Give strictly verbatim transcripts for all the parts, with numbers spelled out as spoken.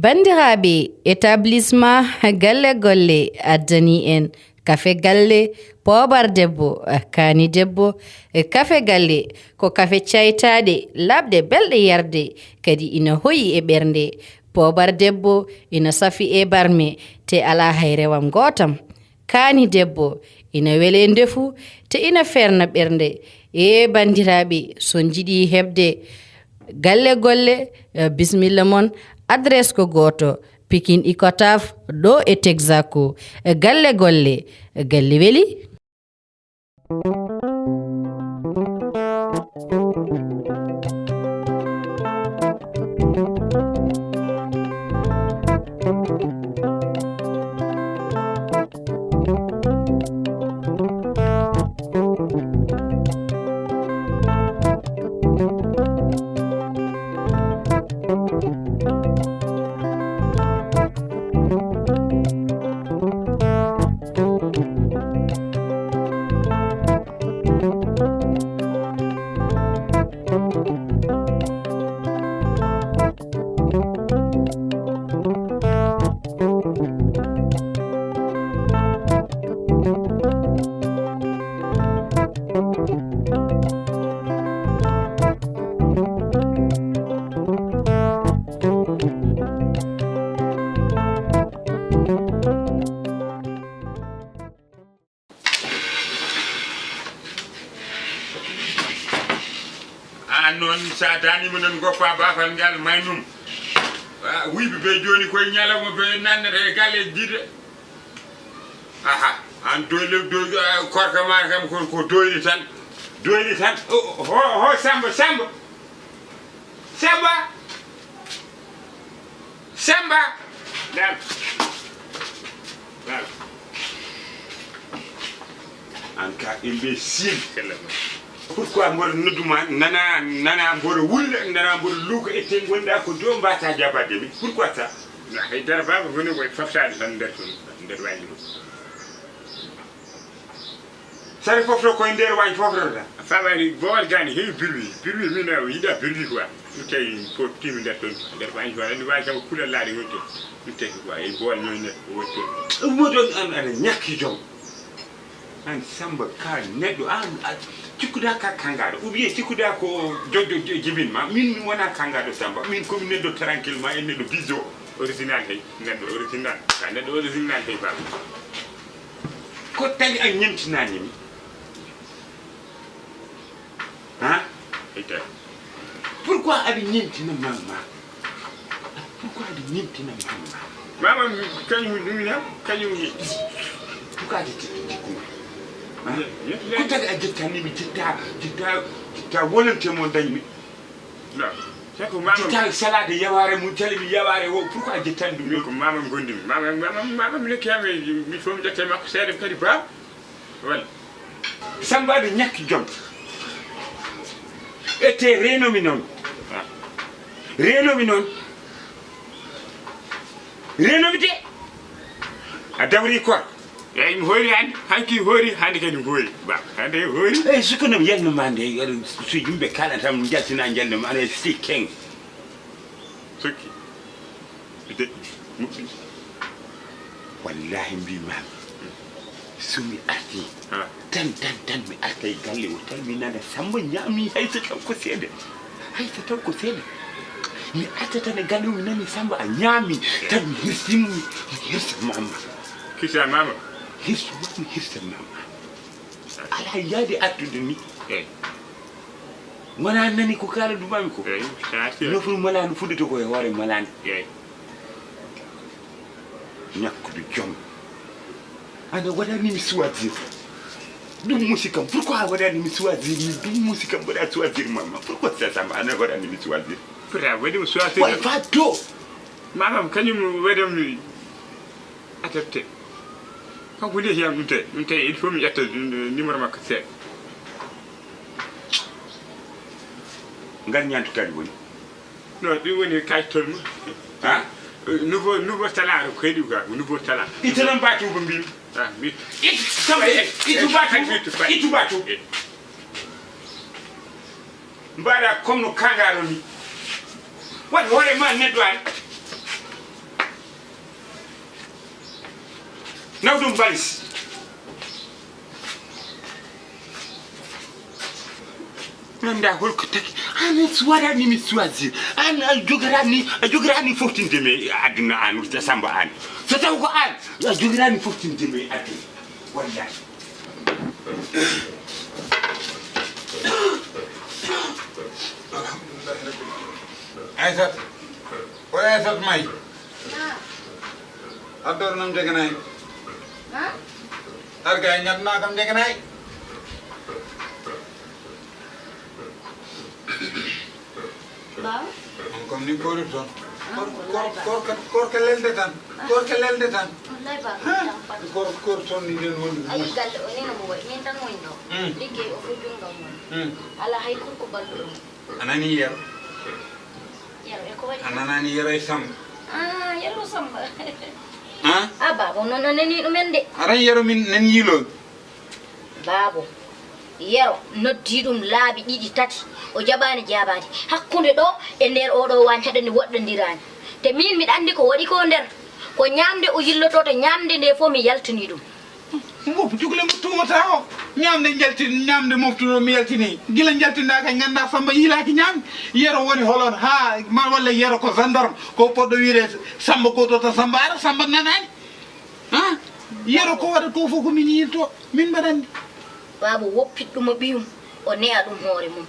Banndiraaɓe, établissement Galle Golle addani en kafe galle, poobar debbo, kaani debbo. Kafe galle ko kafe caytaaɗe, laaɓɗe, belɗe yarde, kadi ina hoyi e ɓernde. Poobar debbo ina safi e barme, te alaa hay rewam gootam. Kaani debbo ina wele ndefu, te ina feerna ɓernde. Ee banndiraaɓe, so on njiɗi heɓde Galle Golle, eh, bisimilla mon. Adresse ko gooto, Pikine Icotaf, ɗo e Texaco. Eh, Galle Golle, eh, galle weli. Aan noon, so a daaniima noon, ngoppa baafal ngal, maynum. Ah, wuyɓe ɓe jooni koye ñalawma ɓe nannata e galle jiide. Aha, aan doyle, doyle, ah, korka ma kam ko, ko doyli tan. Doyli tan. O, o, ho, ho, Samba, Samba. Samba. Samba! Dal. Dal. Aan ka imbécile. Pourquoi mboɗo nodduma, nana, nana mboɗo wulla, nana mboɗo luuka, ete ngonɗa ko do mbata jaabade mi? Pourquoi ça? Na hay dara, baaba, woni koye foftaade tan nder toon, nder waaji ma. Sare fofto koye nder waañ foftata. A faamaani, boowal gaani heewi birwi. Birwi, min a yiɗa birwi quoi. Ɗum tawi fof tiimi nder toon. Nder waañ quoi. Anndi waañ kam ko kulal laaɗi woni toon. Ɗum tawi quoi, e boowal ñoy nder woni toon. Ɗum mo ɗon an ana ñakki jom. An Samba ka neɗɗo an, a cikkuɗa ka kangaɗo. Ou bien cikkuɗa ko joƴƴo jibin ma. Min mi wona kangaɗo Samba. Min ko mi neɗɗo tranquille ma e neɗɗo bijo. Original hey. Neɗɗo original. Ka neɗɗo original hey, baaba. Ko tawi a ñemtinaani mi? Ha? Ita. Pourquoi aɗa ñemtina mamma? Pourquoi aɗa ñemtina mamma? Mama, kañum ɗum na, kañum. Pourquoi aɗa ƴetta jikku ma? Ha? Ye-, ye-, ye- Ko tawi a ƴettani mi, ƴetta, ƴetta, ƴetta volonté mo dañmi. Non. C'est que mama. Ƴetta salade yaware mum, cali mi yaware o, pourquoi a ƴettani ɗum? Min ko mama ngonɗimi. Mama, mama, mama mi nokki am e, mi fof mi ƴetta e makko seeɗa kadi ba. Wala. Samba aɗa ñakki jom. Ete renomi noon. Ah. Renomi noon. Renomi de. A dawri koor. Eeyi, mi hoori hannde, hanki hoori, hannde kadi mi hoori. Ba, hannde hoori. Eeyi, suka nam yalno ma nde, so yimɓe kala tan njaltina njalno ma, ana si keng. Sokki. Ide, muɓɓi. Wallahi mbi ma. So mi arti. Ha. Tan, tan, tan mi arta e galle o, tan mi nana Samba ñaami hay so taw ko seeɗa. Hay so taw ko seeɗa. Mi arta tan e galle o, mi nani Samba a ñaami. Tan mi hirsin, mi hirsa mama. Kisa mama. Hirsu ma, mi hirsa mama. Ala yaade artude ni. Eeyi. Wona nani ko kala dumami ko. Eeyi, sa arti. Nofru malaanu fuɗɗata ko e hoore malaande. Eeyi. Ñakkude jom. Ana waɗani mi choisir. Ɗum musi kam. Pourquoi a waɗani mi choisir? Ɗum musi kam mbaɗa choisir mama. Pourquoi ça, ça m'a ana waɗani mi choisir? Pourtant waɗi mo choisir. Way fa do. Mamam kañum waɗam mi accepté. Kanko leydi yam ɗum tawi. Ɗum tawi il faut mi ƴetta numéro makko seeɗa. Ngal ñaantu kadi woni. Non, ɗum woni kayitol ma. Ha? Nouveau, nouveau talent ko heɗi quoi, nouveau talent. Itanan ba tuba mbimi. Ah, mi. Itu ba tuba. Itu ba tuba. Mbaɗa comme no kangaro ni. Waɗ hoore ma neɗɗo ari. Naw ɗum balis. Mi anndaa hol ko taki. An waɗani mi choisir. An a jogiraani, a jogiraani foftinde mi e aduna an, Samba an. So taw ko an, a jogiraani foftinde mi e aduna. Wallahi. Alhamdulillahi rabbil alamin. Aysat. O Aysat may. Addoor nam jeganaay. Ha? Arga e ñatna kam jeganaay. Baba. On kam ni koori toon. Ah, kor-, wallahi kor-, ba. Korka, korka lelde tan. Ah. Korka lelde tan. Wallahi ba, ha? Tan pat. Kor-, koori toon ni nden woni. Ayi galle o ni no mo wayi. Min tan woni ɗo. Hmm. Liggey o fof junngam woni. Hmm. Alaa hay kurko balluɗo mo. A nanii Yero? Yero e ko waɗi? A nanaani Yero e Samba? Ah, Yero Samba. Ah? Ah, baaba, noon a nanii ɗumen de. Aran Yero min nan yiiloo. Baabo, Yero noddii ɗum laabi ɗiɗi, tati. O jaɓaani jaabaade. Hakkunde ɗo e nder oɗo waañ haɗani woɗɗondiraani. Te miin miɗa anndi ko waɗi ko nder. Ko ñaamde o yillotoo, to ñaamde nde fof mi yaltanii ɗum. Mbopu, cukalel mo tuumata o. Ñaamde njaltin, ñaamde moftuɗo mi yaltini. Gila njaltinɗaa kay nganndaa Samba yiilaaki ñaamde. Yero woni holon haa ma walla Yero ko gendarme, ko poɗɗo wiide Samba gooto tan Samba ara, Samba nanaani. Ha? Yero ko waɗa ko fof ko min yiilto, min mbaɗanndi. Baaba woppit ɗum o ɓiyum, o ne'a ɗum hoore mum.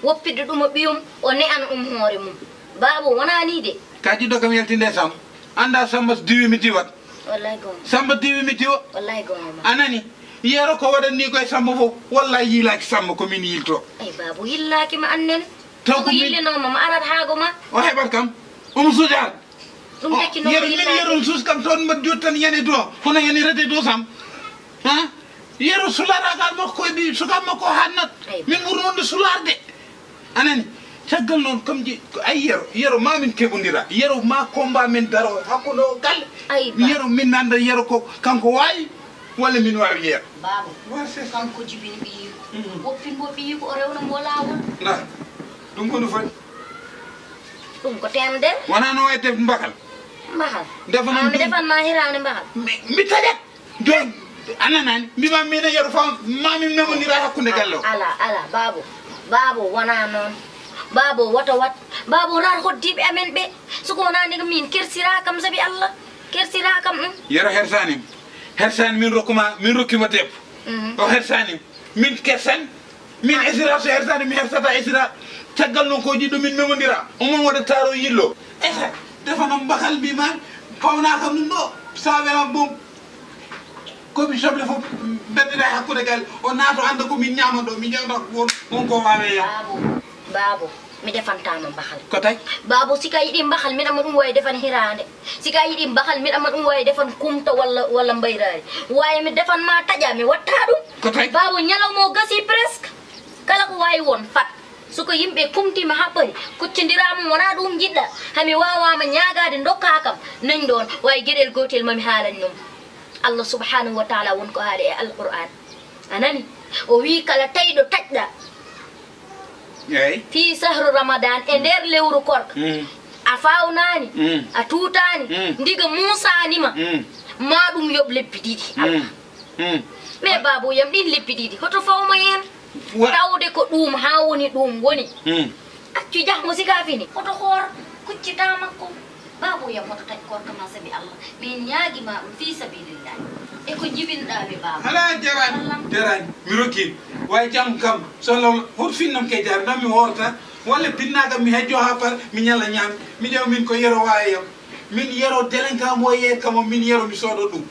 Woppitde ɗum o ɓiyum, o ne'ana ɗum hoore mum. Baaba wonaa nii de. Ka jiɗɗo kam yaltinde e Samba. Anndaa Samba so diwi mi diwat. Wallahi goonga. Samba diwi mi diwa. Wallahi goonga ma. A nani? Yero ko waɗanni koye Samba fof. Wallahi yiilaaki Samba ko min yiilto. Ay baaba yillaaki ma annen. Taw ko ko min yillinooma ma arat haago ma. O heɓat kam. Omo suujaade. Ɗum o, tekki noon Yero ko min yillaaki. Yero on suus kam toon mbaɗ jooni tan yani to. Hono yani rete to Samba. Ha? Yero sularagal makko e ɓi suka makko hannat. Ay. Min ɓuri wonde sularde. A nani? Caggal noon, kam je-, ko ay Yero, Yero ma min keɓondira. Yero ma combat min daro hakkunde o galle. Ay, ba. Yero min nanda Yero ko kanko waawi, walla min waawi Yero. Baaba, wa, c'est ça. Kanko jibini ɓiyiiko. Mhm. Woppin mo ɓiyiiko, o rewna mo laawol. Nda, ɗum ko no foti. Ɗum ko temde. Wonaa no wayi def mbakal. Mbakal. Ndefa noon. Ah, mi ɗum. Defan ma hiraande mbakal. Mi, mi taƴat. Jon, a nanaani? Mbimaa miin e Yero fam, maa min memondira hakkunde galle o. Ala, ala, baabo. Baabo, wonaa noon. Baabo, woto wat. Baabo, raar hoddiiɓe amen ɓe. So ko wonaa ni ko miin, kersiraa kam sabi Allah. Kersiraa kam, um. Yero hersaani. Hersaani min rokkuma, min rokkima debbo. Mhm. O hersaani. Min kersan. Min esira so hersaani, mi hersata esira. Caggal noon ko jiɗɗo min memondira. Omon waɗa taaro yillo. Esa, defanam mbakal mbimaa, pawna kam ɗum ɗo. Sa welam boom. Komi soble fof mbeddata hakkunde galle. O naato annda ko min ñaama ɗo. Min ƴewta won, won ko waawe ya. Baabo, baabo, mi defantama mbakal. Ko tawi? Baabo, si ka yiɗi mbakal, miɗa mo ɗum wawi defan hiraande. Si ka yiɗi mbakal, miɗa mo ɗum wawi defan kumta walla, walla mbayraari. Wawi mi defan ma taƴa, mi watta ɗum. Ko tawi? Baabo, ñalawma o gasi presque. Kala ko wawi won, fat. So ko yimɓe kumtima haɓɓori, kuccondiraa mum, wonaa ɗum njiɗɗaa. Hami waawaa ma ñaagaade, ndokkaa kam. Nani ɗoon, wayi geɗel gootel ma mi haalani noon. Allah subhanahu wa taala won ko haali e Alqur'aan. A nani? O wii kala taƴɗo taƴɗaa. Eey. Fii sahru Ramadan, e nder lewru korka. Mm. A faawnaani, mm, a tuutaani, mm, ndiga muusaani ma, mm, ma ɗum yoɓ lebbi ɗiɗi. Mm. Mm. Mais baabuyam, ɗin lebbi ɗiɗi, hoto fawma heen? Wa- Tawde ko ɗum haa woni ɗum woni. Hmm. Accu jahmo si ka fini. Hoto hoor, kuccitaa makko. Baabuyam, hoto taƴ korka ma sabi Allah. Min ñaagi ma ɗum fii sabilillahi. E ko jibinɗaa mi baaba. Alaa, jaraani, wallam, jaraani. Mi rokki. Way jam kam, so law, hoto finnam ke jar, nan mi hoorta. Walla pinna kam mi hejjo haa par, mi ñalla ñaam. Mi ƴeewa min ko Yero waawi yam. Min Yero délinquant mo yeeyat kam o, min Yero mi sooda ɗum.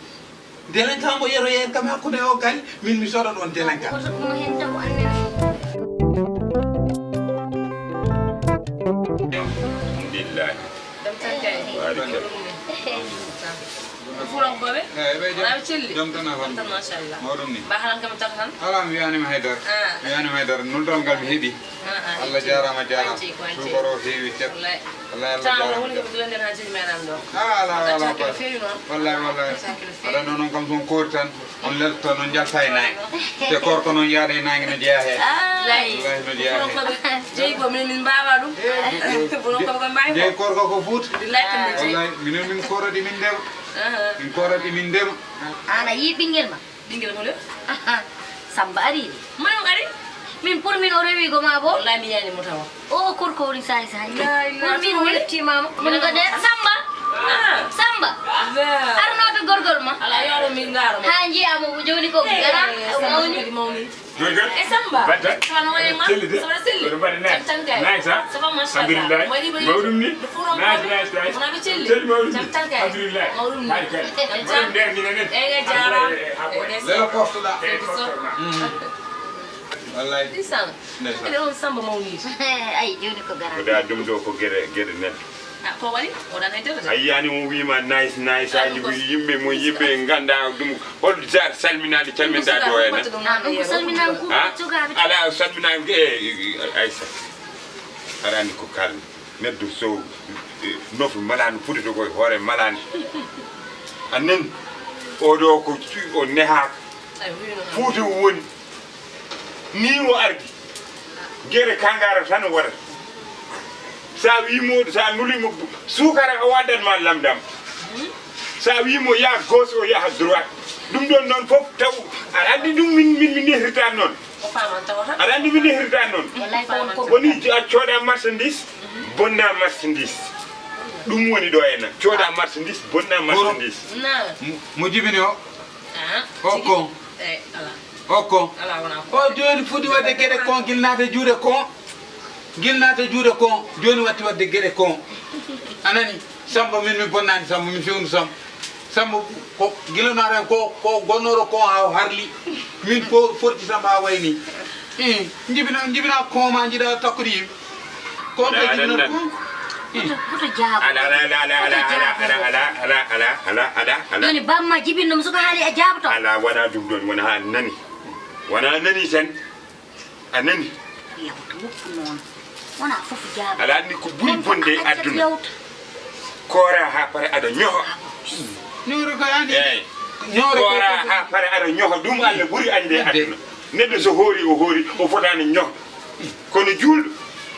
Délinquant mo Yero yeeyat kam hakkunde o kay, min mi soda ɗon délinquant. Ko ɗum hen taw annen. Alhamdulillahi. Ɗum tan kay. Barika. Ɗum fulankoɓe? Eh, ɓe jam. Wona celli? Jam tan, alhamdulillah. Jam tan, machallah. Mawɗum ni. Ba halan kam tan tan? Ala, mi wiyanima haydara. Ah. Mi wiyanima haydara. Nultal ngal mi heɓi. Ah, ah, Allah jaaraama, jaaraama. Ko anti, ko anti. Suukaro heewi, tep. Wallahi. Wallahi, Allah jaaraama, jaaraama. Woni ko ɓe lenden haa jeni meɗen ɗo. Ah, ala, ala, ala, ala. Feewi noon. Wallahi, wallahi. Aɗa noon, on kam, so on koori tan, on lelto, on njalta e naange. Te koorko noon, yaada e naange no jeyaa heen. Ah. Wallahi, no jeyaa heen. Kono ko ɓe jeyi ko, min, min mbaawa ɗum. Eh, kono ko ɓe mbaawi ko. Jeyi koorko ko Fuuta. Billahi, ko min jeyi. Wallahi, minen min koorodi, min ndewa. Min koorat emin ndema. Aan a yii ɓinngel ma? Ɓinngel hol? Samba arii de. Moy on ari? Min pour min o rewigo ma bo? Wallahi mi yiyaani mo tawa. O korko woni saay saay. Pour min o yettiima mo. Min gode Samba. Samba. Arnooto gorgol ma. Ala yooro min ngaaro ma. Haa njiyaa mo jooni ko gara mawni. Mawni. Jooni kadi? E Samba. Batta. Samba no wayi ma? Selli de. Samba selli. Oɗo mbaɗa nice. Jam tan kay. Nice, ha? Ça va, machallah. Alhamdulillah. Mawɗum ni? Mawɗum ni? Nice, nice, nice. Wona ɓe celli? Celli mawɗum ni? Jam tan kay. Alhamdulillah. Mawɗum ni? Hari kay. Jam tan. Mawɗum nder minen en. Eyyi, jaaraama. Lelo poftoɗaa. Eyyi, poftoɗaa. Wallay. Ndeysaan. Ndeysaan. Kadi on Samba mawni. Ay, jooni ko gara. Ko da ɗum ɗo ko geɗe, geɗe neɗɗo. Ah, ko waɗi? O ɗan haydara de. A yiyaani mo wiima nice, nice, aji mo yimɓe, mo yimɓe ngannda ɗum. Hol jar salminaali, calminda ɗo en. Ah, ko salminaali ko sukaaɓe. Ala salminaali, eh, eh, Aïssa. Arani ko kalmi. Neɗɗo so, eh, nofi malaani, fuɗɗito ko e hoore malaani. Annen, oɗo ko, o nehaaka. Fuuta woni. Ni o ardi. Gere kangara tan o waɗata. Sa wimo, sa nulimo suukara, o addan ma lamdam. Sa wimo ya gauche, o yaha droite. Ɗum ɗon noon fof taw aɗa anndi ɗum min, min, min nehirta noon. Aɗa anndi min nehirta noon. Woni a cooda marchandise, bonna marchandise. Ɗum woni ɗo henna. Cooda marchandise, bonna marchandise. Mo jibini o? O kon. O kon. O jooni foti waɗde geɗe kon, gila naata juuɗe kon. Gila naata juuɗe kon. Jooni watti waɗde geɗe kon. A nani? Samba, min mi bonnaani Samba, mi fewnu Samba. Samba ko gila naata ko, ko gonnooɗo kon haa o harli. Min fo forti Samba haa wayni. Eh, njibina, njibina kon ma njiɗa takkude yimɓe. Kon ɓe jibina kon. Hoto, hoto jaabo. Ala, ala, ala, ala, ala, ala, ala, ala, ala, ala, ala, ala, ala. Jooni bamma jibinɗo mo suka haali a jaaboto. Ala, wona ɗum ɗon, wona haa nani. Wona nani tan. A nani? Yawta woppu noon. Wona fof jaabo. Ala anndi ko ɓuri bonde e aduna. Yawta. Koora haa pare aɗa ñoho. Ñooro ko anndi. Eey. Ñooro ko koora haa pare aɗa ñoho. Ɗum Allah ɓuri annde e aduna. Neɗɗo so hoori, o hoori, o fotaani ñoho. Kono juulɗo,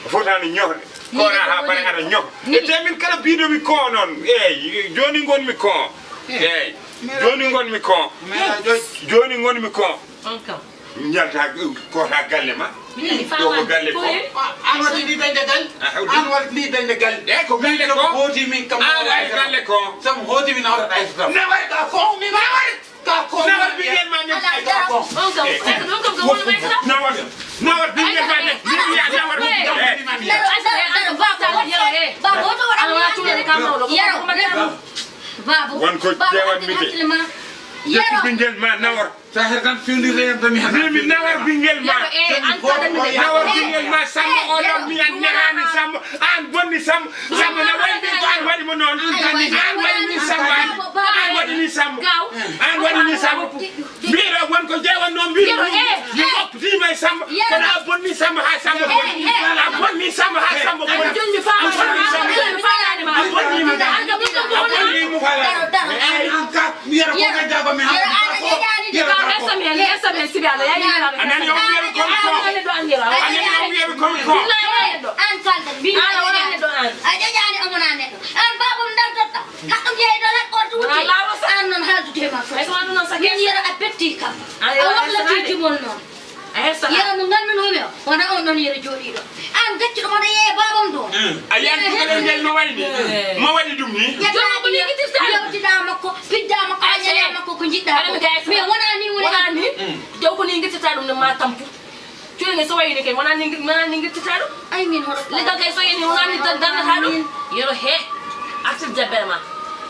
o fotaani ñohde. Koora haa pare aɗa ñoho. E te min kala biiɗo mi ko noon. Eey, jooni ngon mi ko. Eey. Jooni ngon mi ko. Jooni ngon mi ko. On kam. Njalta kota galle ma. Ɗo ko galle ko. An waɗi ni dañde galle. An waɗi ni dañde galle. E ko galle ko. Hooti min kam. An waɗi galle ko. Sam hooti min awrat ay sam. Na waɗi ka ko mi ma waɗi. Ka ko na waɗi ɓinngel ma ni. Ala ka ko. On kam. On kam ko woni may sa. Na waɗi. Na waɗi ɓinngel ma ni. Ni ya na waɗi. Lero ay sa. Ba ko to waɗa. Ala waɗi kam no. Yero. Babu. Won ko jewat mi de. Yero. Ɓinngel ma nawor. Sa her tan fewndire en tan mi hata. Min mi nawar ɓinngel ma. Nawar ɓinngel ma Samba o ɗon mi an nehani Samba. An bonni Samba. Samba na waɗi ɗum ko an waɗi mo noon. An waɗi ni Samba. An waɗi ni Samba. An waɗi ni Samba. Mbiɗo won ko jeewan noon mbiɗo. Mi woppitima e Samba. Kono a bonni Samba ha Samba bonni. A bonni Samba ha Samba bonni. A bonni Samba. A bonni mo. A bonni mo. An ka Yero ko ka jago mi ha. Yero ko. Esa men, esa men sibi ala ya yero. Anani o wiyeɓe kon ko. Anani o wiyeɓe kon ko. An kalda bi. Ala wala ne do an. A jajani o mona ne do. An babum dal totta. Haɗum yehi ɗo lan ortu wuti. An noon haaldude ma fof. Min yero a betti kam. A wallati jumol noon. Yero mo nganndunomi o, wona on noon yero jooɗiiɗo. An gaccuɗo mona yeeya baabam ɗo. A yiyan cukalel ngel no wayi ni? Mo waɗi ɗum ni? Jooma ko ni gitirta. Yewtiɗa makko, pijja makko, a ñaña makko ko njiɗɗa ko. Mais wona ni woni. Wona ni. Jaw ko ni gitirta ɗum ne ma tampu. Cuuɗi nge so wayi ni kay, wona ni, wona ni gittata ɗum. Ay, min hoɗo. Leggal kay so yani, wona ni tan darnata ɗum. Yero he. Artir jabbere ma.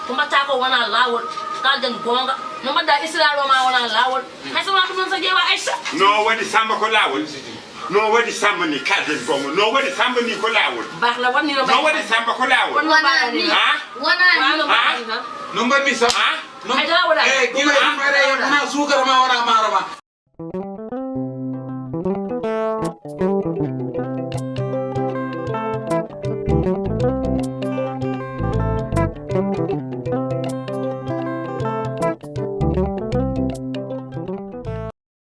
Ko mbatta ko wona laawol. Kalden goonga. No mbaɗɗa Israel o ma wona laawol. Hay so wona ɗum noon so ƴeewa Aïcha. No waɗi Samba ko laawol. No waɗi Samba ni kalden goonga. No waɗi Samba ni ko laawol. Barla wonni no. No waɗi Samba ko laawol. Wona ni. Ha? Wona ni. Ha? No mbaɗmi Samba. Ha? No. Hay laawol. Eh, gila mbaɗa e wona suukara ma wona maaro ma.